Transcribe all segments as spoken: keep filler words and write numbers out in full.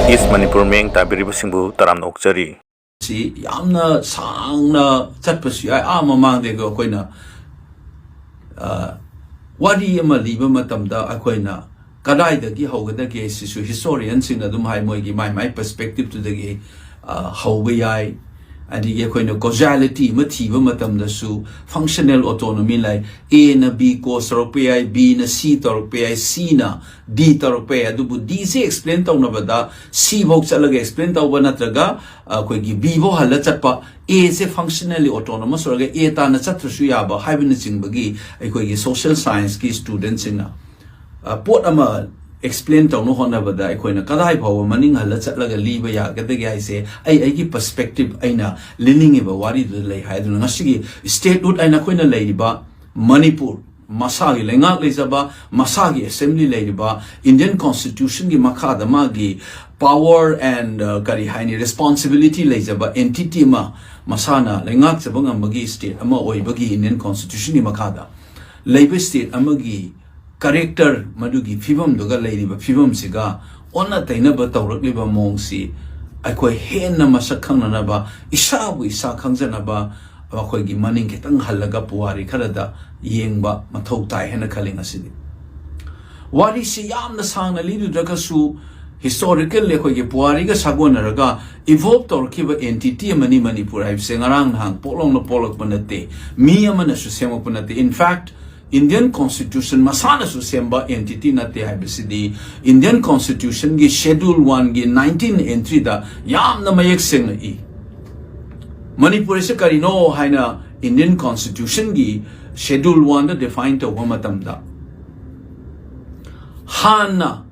ꯏꯁ ꯃꯅꯤꯄꯨꯔ ꯃꯤꯠꯌꯦꯡ ꯇꯥꯕꯤꯔꯤꯕꯁꯤꯡꯕꯨ ꯇꯔꯥꯝꯅ ꯑꯣꯛꯆꯔꯤ꯫ ꯁꯤ ꯌꯥꯝꯅ ꯁꯥꯡꯅ ꯆꯠꯄꯁꯨ ꯌꯥꯏ꯫ ꯑꯥ ꯃꯃꯥꯡꯗꯒꯤ ꯑꯩꯈꯣꯏꯅ, ꯑ, ꯋꯥꯔꯤ ꯑꯃ ꯂꯤꯕ ꯃꯇꯝꯗ ꯑꯩꯈꯣꯏꯅ ꯀꯗꯥꯏꯗꯒꯤ ꯍꯧꯒꯗꯒꯦ ꯁꯤꯁꯨ historian ꯁꯤꯡꯅ ꯑꯗꯨꯝ ꯍꯥꯏ, ꯃꯣꯏꯒꯤ ꯃꯥꯏ ꯃꯥꯏ perspective ꯇꯨꯗꯒꯤ, ꯑ, ꯍꯧꯕ ꯌꯥꯏ꯫ ꯑꯗꯒꯤ ꯑꯩꯈꯣꯏꯅ causality ꯑꯃ ꯊꯤꯕ ꯃꯇꯝꯗꯁꯨ functional autonomy ꯂꯩ꯫ A ꯅ B cause ꯇꯧꯔꯛꯄ ꯌꯥꯏ, B ꯅ C ꯇꯧꯔꯛꯄ ꯌꯥꯏ, C ꯅ D ꯇꯧꯔꯛꯄ ꯌꯥꯏ꯫ ꯑꯗꯨꯕꯨ D ꯁꯦ explain ꯇꯧꯅꯕꯗ C ꯐꯧ ꯆꯠꯂꯒ explain ꯇꯧꯕ ꯅꯠꯇ꯭ꯔꯒ ꯑꯩꯈꯣꯏꯒꯤ B ꯐꯧ ꯍꯜꯂ ꯆꯠꯄ, A ꯁꯦ functionally autonomous ꯑꯣꯏꯔꯒ A ꯇꯥꯟꯅ ꯆꯠꯇ꯭ꯔꯁꯨ ꯌꯥꯕ ꯍꯥꯏꯕꯅꯆꯤꯡꯕꯒꯤ ꯑꯩꯈꯣꯏꯒꯤ social science ꯀꯤ student ꯁꯤꯡꯅ, ꯑ, ꯄꯣꯠ ꯑꯃ explain ꯇꯧꯅ ꯍꯣꯠꯅꯕꯗ ꯑꯩꯈꯣꯏꯅ ꯀꯗꯥꯏ ꯐꯥꯎꯕ ꯃꯅꯤꯡ ꯍꯜꯂ ꯆꯠꯂꯒ ꯂꯤꯕ ꯌꯥꯒꯗꯒꯦ ꯍꯥꯏꯁꯦ ꯑꯩ ꯑꯩꯒꯤ perspective, ꯑꯩꯅ ꯂꯤꯅꯤꯡꯉꯤꯕ ꯋꯥꯔꯤꯗꯨꯗ ꯂꯩ ꯍꯥꯏꯗꯨꯅ ꯉꯁꯤꯒꯤ statehood ꯍꯥꯏꯅ ꯑꯩꯈꯣꯏꯅ ꯂꯩꯔꯤꯕ ꯃꯅꯤꯄꯨꯔ, ꯃꯁꯥꯒꯤ ꯂꯩꯉꯥꯛ ꯂꯩꯖꯕ, ꯃꯁꯥꯒꯤ assembly ꯂꯩꯔꯤꯕ, Indian constitution ꯒꯤ ꯃꯈꯥꯗ ꯃꯥꯒꯤ power and, uh, ꯀꯔꯤ ꯍꯥꯏꯅꯤ, responsibility ꯂꯩꯖꯕ entity ꯑꯃ, ꯃꯁꯥꯅ ꯂꯩꯉꯥꯛꯆꯕ ꯉꯝꯕꯒꯤ state ꯑꯃ ꯑꯣꯏꯕꯒꯤ Indian constitution ꯒꯤ ꯃꯈꯥꯗ ꯂꯩꯕ state ꯑꯃꯒꯤ character, ꯃꯗꯨꯒꯤ ꯐꯤꯕꯝꯗꯨꯒ ꯂꯩꯔꯤꯕ ꯐꯤꯕꯝꯁꯤꯒ ꯑꯣꯟꯅ ꯇꯩꯅꯕ ꯇꯧꯔꯛꯂꯤꯕ ꯃꯑꯣꯡꯁꯤ ꯑꯩꯈꯣꯏ ꯍꯦꯟꯅ ꯃꯁꯛ ꯈꯪꯅꯅꯕ, ꯏꯁꯥꯕꯨ ꯏꯁꯥ ꯈꯪꯖꯅꯕ, ꯑꯩꯈꯣꯏꯒꯤ ꯃꯅꯤꯡ ꯈꯤꯇꯪ ꯍꯜꯂꯒ ꯄꯨꯋꯥꯔꯤ ꯈꯔꯗ ꯌꯦꯡꯕ ꯃꯊꯧ ꯇꯥꯏ ꯍꯥꯏꯅ ꯈꯜꯂꯤ ꯉꯁꯤꯗꯤ꯫ ꯋꯥꯔꯤꯁꯤ ꯌꯥꯝꯅ ꯁꯥꯡꯅ ꯂꯤꯔꯨꯗ꯭ꯔꯒꯁꯨ, historical ꯑꯩꯈꯣꯏꯒꯤ ꯄꯨꯋꯥꯔꯤꯒ ꯁꯥꯒꯣꯟꯅꯔꯒ evolve ꯇꯧꯔꯛꯈꯤꯕ entity ꯑꯃꯅꯤ ꯃꯅꯤꯄꯨꯔ ꯍꯥꯏꯕꯁꯦ꯫ ꯉꯔꯥꯡ ꯅꯍꯥꯟ ꯄꯣꯛꯂꯥꯎꯅ ꯄꯣꯛꯂꯛꯄ ꯅꯠꯇꯦ, ꯃꯤ ꯑꯃꯅꯁꯨ ꯁꯦꯝꯃꯛꯄ ꯅꯠꯇꯦ꯫ In fact, Indian constitution ꯃꯁꯥꯅꯁꯨ ꯁꯦꯝꯕ entity ꯅꯠꯇꯦ ꯍꯥꯏꯕꯁꯤꯗꯤ Indian constitution ꯒꯤ schedule one ꯒꯤ nineteenth entry ꯗ ꯌꯥꯝꯅ ꯃꯌꯦꯛ ꯁꯦꯡꯅ ꯏ꯫ ꯃꯅꯤꯄꯨꯔ ꯑꯁꯤ ꯀꯔꯤꯅꯣ ꯍꯥꯏꯅ Indian constitution ꯒꯤ schedule one ꯗ define ꯇꯧꯕ ꯃꯇꯝꯗ, ꯍꯥꯟꯅ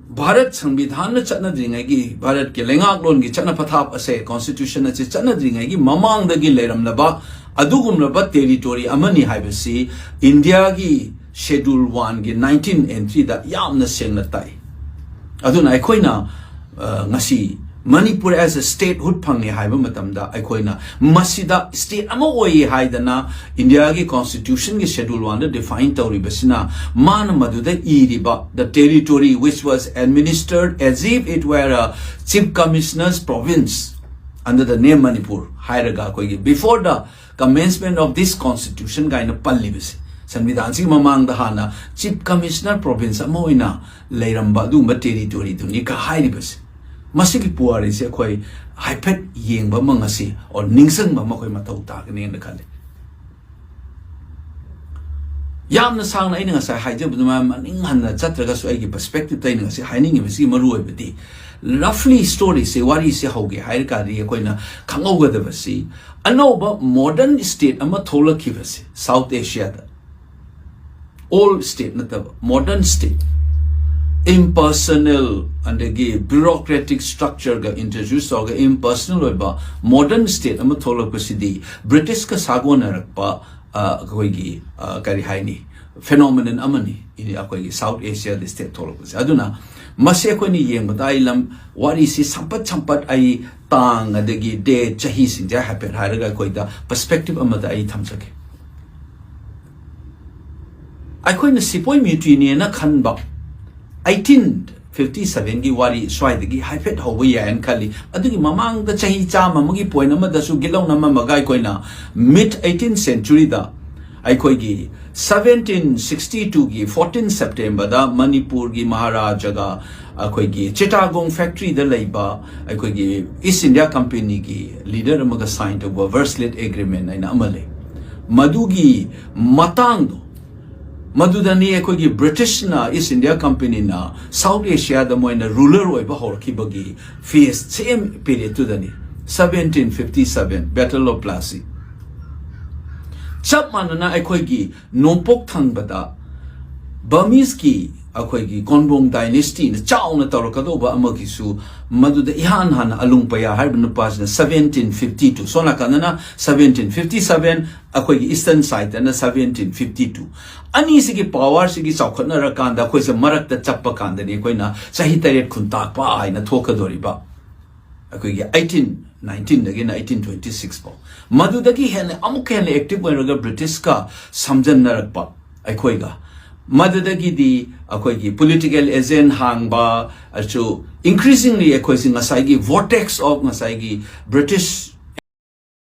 ꯚꯥꯔꯠ ꯁꯪꯕꯤꯙꯥꯟꯅ ꯆꯠꯅꯗ꯭ꯔꯤꯉꯩꯒꯤ, ꯚꯥꯔꯠꯀꯤ ꯂꯩꯉꯥꯛꯂꯣꯟꯒꯤ ꯆꯠꯅ ꯄꯊꯥꯞ ꯑꯁꯦ, constitution ꯑꯁꯤ ꯆꯠꯅꯗ꯭ꯔꯤꯉꯩꯒꯤ ꯃꯃꯥꯡꯗꯒꯤ ꯂꯩꯔꯝꯂꯕ ꯑꯗꯨꯒꯨꯝꯂꯕ territory ꯑꯃꯅꯤ ꯍꯥꯏꯕꯁꯤ ꯏꯟꯗꯤꯌꯥꯒꯤ schedule one ꯒꯤ nineteenth entry ꯗ ꯌꯥꯝꯅ ꯁꯦꯡꯅ ꯇꯥꯛꯏ꯫ ꯑꯗꯨꯅ ꯑꯩꯈꯣꯏꯅ, ꯑ, ꯉꯁꯤ Manipur as a statehood ꯐꯪꯉꯦ ꯍꯥꯏꯕ ꯃꯇꯝꯗ ꯑꯩꯈꯣꯏꯅ ꯃꯁꯤꯗ state ꯑꯃ ꯑꯣꯏꯌꯦ ꯍꯥꯏꯗꯅ India ꯒꯤ constitution ꯒꯤ schedule one ꯗ define ꯇꯧꯔꯤꯕꯁꯤꯅ ꯃꯥꯅ ꯃꯗꯨꯗ ꯏꯔꯤꯕ the territory which was administered as if it were a chief commissioner's province under the name Manipur ꯍꯥꯏꯔꯒ ꯑꯩꯈꯣꯏꯒꯤ before the commencement of this constitution ꯀꯥꯏꯅ ꯄꯜꯂꯤꯕꯁꯦ, ꯁꯪꯕꯤꯙꯥꯟꯁꯤꯒꯤ ꯃꯃꯥꯡꯗ ꯍꯥꯟꯅ chief commissioner province ꯑꯃ ꯑꯣꯏꯅ ꯂꯩꯔꯝꯕ ꯑꯗꯨꯒꯨꯝꯕ territory ꯗꯨꯅꯤ ꯀ ꯍꯥꯏꯔꯤꯕꯁꯦ꯫ ꯃꯁꯤꯒꯤ ꯄꯨꯋꯥꯔꯤꯁꯦ ꯑꯩꯈꯣꯏ ꯍꯥꯏꯐꯦꯠ ꯌꯦꯡꯕ ꯑꯃ ꯉꯁꯤ or ꯅꯤꯡꯁꯤꯡꯕ ꯑꯃ ꯑꯩꯈꯣꯏ ꯃꯊꯧ ꯇꯥꯒꯅꯤꯅ ꯈꯜꯂꯤ꯫ ꯌꯥꯝꯅ ꯁꯥꯡꯅ ꯑꯩꯅ ꯉꯁꯥꯏ ꯍꯥꯏꯖꯕꯗꯨ ꯃꯌꯥꯝ ꯃꯅꯤꯡ ꯍꯟꯅ ꯆꯠꯇ꯭ꯔꯒꯁꯨ ꯑꯩꯒꯤ perspective ꯇ ꯑꯩꯅ ꯉꯁꯤ ꯍꯥꯏꯅꯤꯡꯉꯤꯕꯁꯤꯒꯤ ꯃꯔꯨ ꯑꯣꯏꯕꯗꯤ roughly story ꯁꯦ, ꯋꯥꯔꯤꯁꯦ ꯍꯧꯒꯦ ꯍꯥꯏꯔ ꯀꯥꯟꯗꯤ ꯑꯩꯈꯣꯏꯅ ꯈꯪꯍꯧꯒꯗꯕꯁꯤ ꯑꯅꯧꯕ modern state ꯑꯃ ꯊꯣꯛꯂꯛꯈꯤꯕꯁꯦ South Asia ꯗ, old state ꯅꯠꯇꯕ modern state, impersonal ꯑꯗꯒꯤ bureaucratic structure ꯒ introduce ꯇꯧꯔꯒ impersonal ꯑꯣꯏꯕ modern state ꯑꯃ ꯊꯣꯛꯂꯛꯄꯁꯤꯗꯤ British ꯀ ꯁꯥꯒꯣꯟꯅꯔꯛꯄ, ꯑ, ꯑꯩꯈꯣꯏꯒꯤ, ꯑ, ꯀꯔꯤ ꯍꯥꯏꯅꯤ, phenomenon ꯑꯃꯅꯤ ꯑꯩꯈꯣꯏꯒꯤ South Asia ꯗ state ꯊꯣꯛꯂꯛꯄꯁꯦ꯫ ꯑꯗꯨꯅ ꯃꯁꯤ ꯑꯩꯈꯣꯏꯅ ꯌꯦꯡꯕꯗ ꯑꯩ ꯂꯝ ꯋꯥꯔꯤꯁꯤ ꯁꯝꯄꯠ ꯁꯝꯄꯠ ꯑꯩ ꯇꯥꯡ ꯑꯗꯒꯤ date ꯆꯍꯤꯁꯤꯡꯁꯦ ꯍꯥꯏꯐꯦꯠ ꯍꯥꯏꯔꯒ ꯑꯩꯈꯣꯏꯗ perspective ꯑꯃꯗ ꯑꯩ ꯊꯝꯖꯒꯦ꯫ ꯑꯩꯈꯣꯏꯅ ꯁꯤꯄꯣꯏ mutiny ꯅ ꯈꯟꯕ eighteen fifty seven ꯒꯤ ꯋꯥꯔꯤ ꯁ꯭ꯋꯥꯏꯗꯒꯤ ꯍꯥꯏꯐꯦꯠ ꯍꯧꯕ ꯌꯥꯏꯅ ꯈꯜꯂꯤ꯫ ꯑꯗꯨꯒꯤ ꯃꯃꯥꯡꯗ ꯆꯍꯤ ꯆꯥꯝꯃ ꯑꯃꯒꯤ point ꯑꯃꯗꯁꯨ ꯒꯤꯠꯂꯧ ꯅꯝꯃꯝꯃꯒ ꯑꯩꯈꯣꯏꯅ mid eighteenth century ꯗ ꯑꯩꯈꯣꯏꯒꯤ seventeen sixty two ꯒꯤ fourteen September ꯗ ꯃꯅꯤꯄꯨꯔꯒꯤ ꯃꯍꯥꯔꯥꯖꯥꯒ ꯑꯩꯈꯣꯏꯒꯤ ꯆꯤꯇꯥꯒꯣꯡ factory ꯗ ꯂꯩꯕ ꯑꯩꯈꯣꯏꯒꯤ East India Company ꯒꯤ leader ꯑꯃꯒ sign ꯇꯧꯕ Versailles Agreement ꯍꯥꯏꯅ ꯑꯃ ꯂꯩ꯫ ꯃꯗꯨꯒꯤ ꯃꯇꯥꯡꯗꯣ, ꯃꯗꯨꯗꯅꯤ ꯑꯩꯈꯣꯏꯒꯤ British ꯅ, East India Company ꯅ South Asia ꯗ ꯃꯣꯏꯅ ruler ꯑꯣꯏꯕ ꯍꯧꯔꯛꯈꯤꯕꯒꯤ phase, same period ꯇꯨꯗꯅꯤ, seventeen fifty seven Battle of Plassey꯫ ꯆꯞ ꯃꯥꯟꯅꯅ ꯑꯩꯈꯣꯏꯒꯤ ꯅꯣꯡꯄꯣꯛ ꯊꯪꯕꯗ Burmese ꯀꯤ ꯑꯩꯈꯣꯏꯒꯤ ꯀꯣꯟꯕꯣꯡ dynasty ꯅ ꯆꯥꯎꯅ ꯇꯧꯔꯛꯀꯗꯧꯕ ꯑꯃꯒꯤꯁꯨ ꯃꯗꯨꯗ ꯏꯍꯥꯟ ꯍꯥꯟꯅ ꯑꯂꯨꯡꯄꯌꯥ ꯍꯥꯏꯔꯤꯕ ꯅꯨꯄꯥꯁꯤꯅ seventeen fifty two, ꯁꯣꯝ ꯅꯥꯀꯟꯗꯅ seventeen fifty seven, ꯑꯩꯈꯣꯏꯒꯤ Eastern side ꯇꯅ seventeen fifty two꯫ ꯑꯅꯤꯁꯤꯒꯤ power ꯁꯤꯒꯤ ꯆꯥꯎꯈꯠꯅꯔꯀꯥꯟꯗ ꯑꯩꯈꯣꯏꯁꯦ ꯃꯔꯛꯇ ꯆꯞꯄ ꯀꯥꯟꯗꯅꯤ ꯑꯩꯈꯣꯏꯅ ꯆꯍꯤ ꯇꯔꯦꯠ ꯈꯨꯟꯇꯥꯛꯄ ꯍꯥꯏꯅ ꯊꯣꯛꯀꯗꯧꯔꯤꯕ꯫ ꯑꯩꯈꯣꯏꯒꯤ eighteen nineteenꯗꯒꯤꯅ eighteen twenty six ꯐꯥꯎ, ꯃꯗꯨꯗꯒꯤ ꯍꯦꯟꯅ ꯑꯃꯨꯛ ꯍꯦꯟꯅ active ꯑꯣꯏꯔꯒ ꯕ꯭ꯔꯤꯇꯤꯁꯀ ꯁꯝꯖꯟꯅꯔꯛꯄ ꯑꯩꯈꯣꯏꯒ꯫ ꯃꯗꯨꯗꯒꯤꯗꯤ ꯑꯩꯈꯣꯏꯒꯤ political agent ꯍꯥꯡꯕ ꯑꯁꯨ increasingly ꯑꯩꯈꯣꯏꯁꯤ ꯉꯁꯥꯏꯒꯤ vortex of ꯉꯁꯥꯏꯒꯤ ꯕ꯭ꯔꯤꯇꯤꯁ